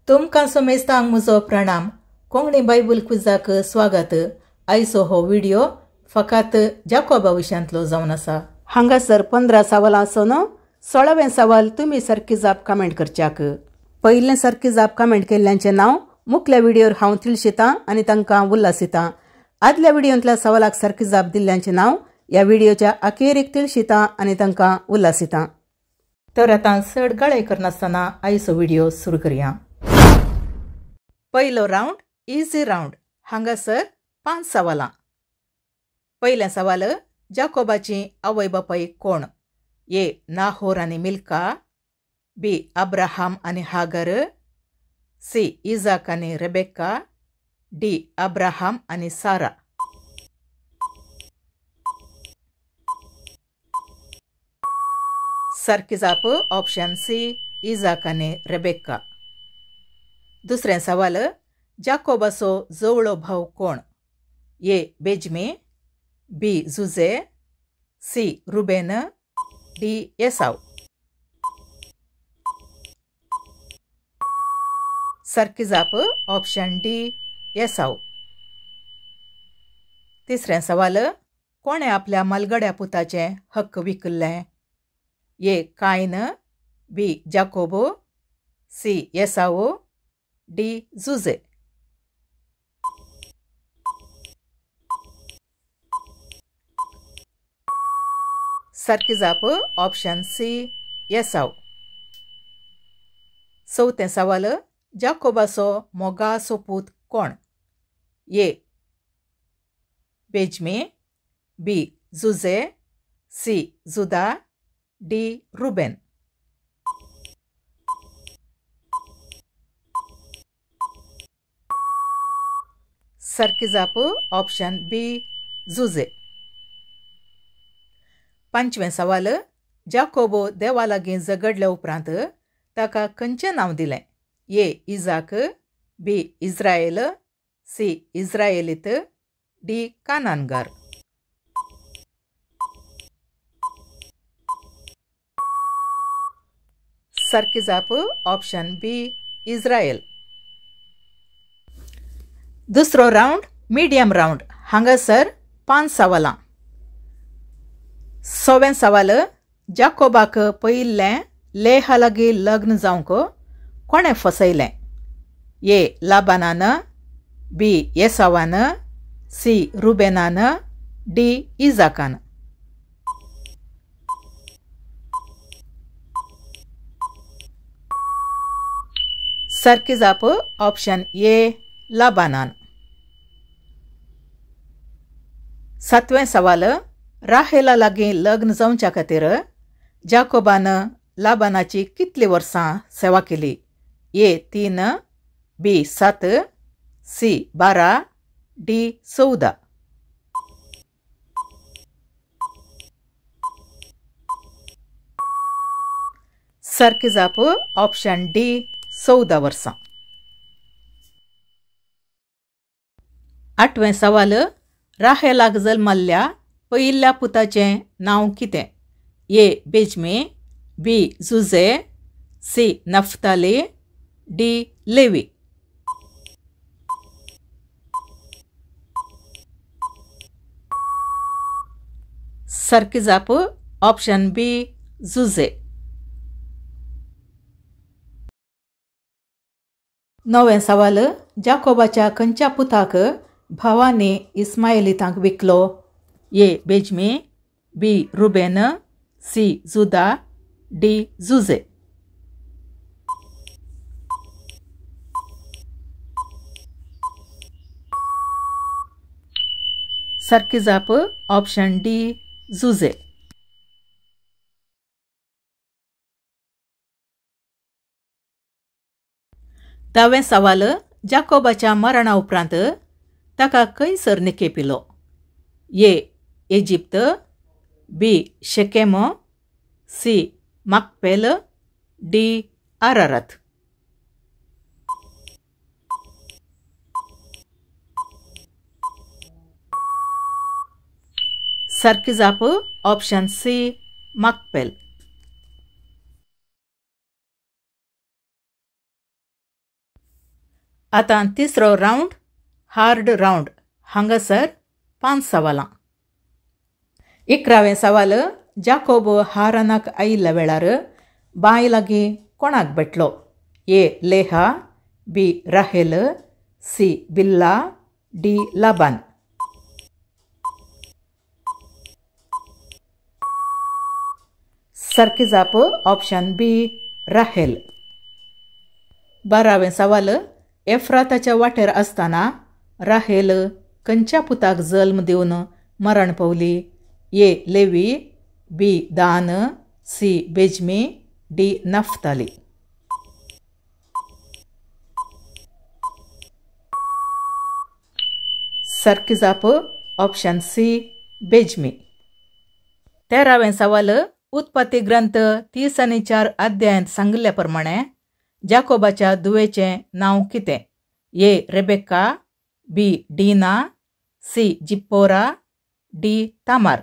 तुमकां समेस्तांक म्हजो प्रणाम. कोंकणी बायबल क्विजाक स्वागत. आयचो हो व्हिडिओ फकत जाकोबा विशयांतलो जावन आसा. हांगासर 15 सवालां आसून 16वें सवाल तुमी सारकी जाप कमेंट करच्याक. पयलें सारकी जाप कमेंट केल्ल्यांचें नांव मुखल्या व्हिडियोर हांव तिळशितां आनी तांकां उल्हासितां. आदल्या व्हिडियोंतल्या सवालाक सारकी जाप दिल्ल्यांचें नांव ह्या व्हिडियोच्या अखेरीक तिळशितां आनी तांकां उल्हासितां. तर आतां चड गळाय करनासतना आयचो व्हिडिओ सुरू करया. पयलो रावंड इझी रावंड. हांगासर 5 सवालां. पयलें सवाल, जाकोबाची आवय बापाय कोण? ए नाहोर आनी मिल्का, बी अब्राहम आनी हागर, सी इजाक आनी रेबेका, डी अब्राहम आनी सारा. सारकी जाप ऑप्शन सी इजाक आनी रेबेका. दुसरें सवाल, जाकोबाचो जवळो भाव कोण? ए बेजमी, बी जुजे, सी रुबेन, डी एसाव. सारकी जाप ऑप्शन डी एसाव. तिसरें सवाल, कोणें आपल्या मालगड्या पुताचें हक्क विकल्लें? ए कायन, बी जाकोबो, सी एसाव, डी जुजे. सारकी जाप ऑप्शन सी एसाव. चवथें सवाल, जाकोबाचो मोगाचो पूत कोण? ए बेजमी, बी जुजे, सी जुदा, डी रुबेन. सारकी जाप ऑप्शन बी जुजे. पांचवें सवाल, जाकोबो देवा लागीं झगडल्या उपरांत ताका खंयचें नांव दिलें? ए इजाक, बी इस्रायल, सी इस्रायलीत, डी कानानगार. सारकी जाप ऑप्शन बी इस्रायल. दुसरो रावंड मिडियम रावंड. हांगासर 5 सवालां. 6वें सवाल, जाकोबाक पयिल्लें लेहा लागीं लग्न जावंक कोणें फसयलें? ए लाबानान, बी एसावान, सी रुबेनान, डी इजाकान. सारकी जाप ऑप्शन ए लाबानान. 7वें सवाल, राहेला लागीं लग्न जावच्या खातीर जाकोबान लाबानाची कितली वर्सां सेवा केली? ए 3, बी 7, सी 12, डी 14. सारकी जाप ऑप्शन डी 14 वर्सां. 8वें सवाल, राहेलाक जल्मल्ल्या पयिल्ल्या पुताचें नांव कितें? ए बेजमी, बी जुजे, सी नफ्ताली, डी लेवी. सारकी जाप ऑप्शन बी जुजे. 9वें सवाल, जाकोबाच्या खंयच्या पुताक भावांनी इस्मायलितांक विकलो? ए बेजमी, बी रुबेन, सी जुदा, डी जुजे. सारकी जाप ऑप्शन डी जुजे. 10वें सवाल, जाकोबाच्या मरणा उपरांत ताका खंयसर निकेपिलो? ए इजिप्त, बी शेकेम, सी माकपेल, डी आरारात. सारकी जाप ऑप्शन सी माकपेल. आतां तिसरो रावंड हार्ड रावंड. हांगासर 5 सवालां. 11वें सवाल, जाकोब हारानाक आयिल्ल्या वेळार बांय लागीं कोणाक भेटलो? A Leah, B Rachel, C Bilhah, D Laban. सारकी जाप ऑप्शन बी राहेल. 12वें सवाल, एफ्राताच्या वाटेर आसतना राहेल खंयच्या पुताक जल्म दिवन मरण पावली? A Levi, B Dan, C Benjamin, D Naphtali. सारकी जाप ऑप्शन सी बेजमी. 13वें सवाल, उत्पत्ती ग्रंथ 34 अध्यायांत सांगिल्ल्या प्रमाणे जाकोबाच्या धुवेचें नांव कितें? A Rebecca, B Dinah, C Zipporah, D Tamar.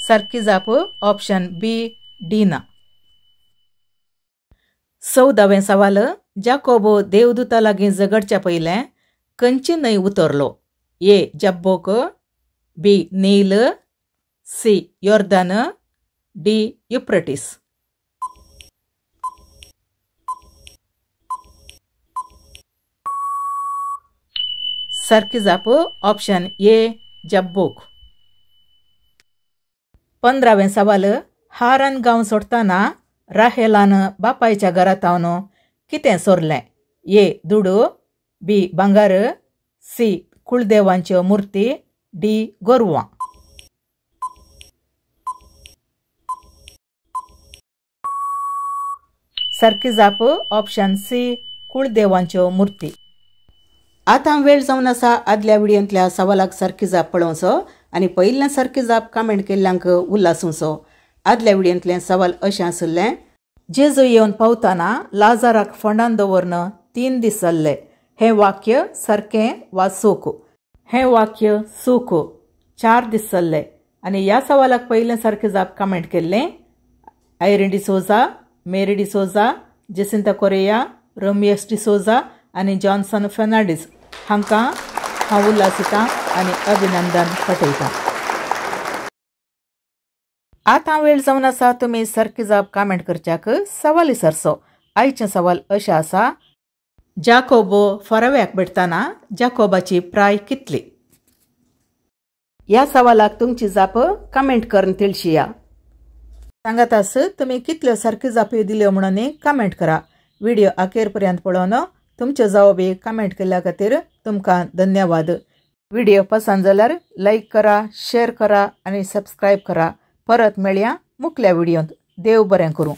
सारकी जाप ऑप्शन बी डीना. 14वें सवाल, जाकोब देवदूता लागीं झगडच्या पयलें खंयची न्हंय उतरलो? A Jabbok, B Nile, C Jordan, D Euphrates. सारकी जाप ऑप्शन ए जब्बोक. 15वें सवाल, हारान गांव सोडटना राहेलान बापायच्या घरांत कितें सोरलें? ए दुडू, बी भांगर, सी कुळदेवांच्यो मूर्ती, डी गोरवां. सारकी जाप ऑप्शन सी कुळदेवांच्यो मूर्ती. आतां वेळ जावन आसा आदल्या व्हिडियोंतल्या सवालाक सारकी जाप पळोवचो आनी पयल्या सारकी जाप कमेंट केल्ल्यांक उल्हासूचो. आदल्या व्हिडियोंतलें सवाल अशें आशिल्लें, जेजू येवन पावतना लाजाराक फोंडान दवरून 3 दीस जाल्ले. हें वाक्य सारकें वा चूक? हें वाक्य चूक. 4 दीस जाल्ले. आनी ह्या सवालाक पयलें सारकें जाप कमेंट केल्लें Irene D'Souza, Mary D'Souza, Jacinta Correa, Romeus D'Souza आनी जॉन्सन फेर्नांडीस हांकां हांव उल्हासितां आनी अभिनंदन पाठयतां. आतां वेळ जावन आसा तुमी सारकी जाप कमेंट करच्याक सवाल विचारचो. आयचें सवाल अशें आसा, जाकोबो फराव्याक भेटतना जाकोबाची प्राय कितली? ह्या सवालाक तुमची जाप कमेंट करून तिळशिया. सांगात आस तुमी कितल्यो सारक्यो जापयो दिल्यो म्हणून कमेंट करा. व्हिडिओ अखेर पर्यंत पळोवन तुमच्यो जवाबी कमेंट केल्ल्या खातीर तुमकां धन्यवाद. व्हिडिओ पसंत जाल्यार लायक करा, शेअर करा आनी सबस्क्रायब करा. परत मेळया मुखल्या व्हिडियोंत. देव बरें करूं.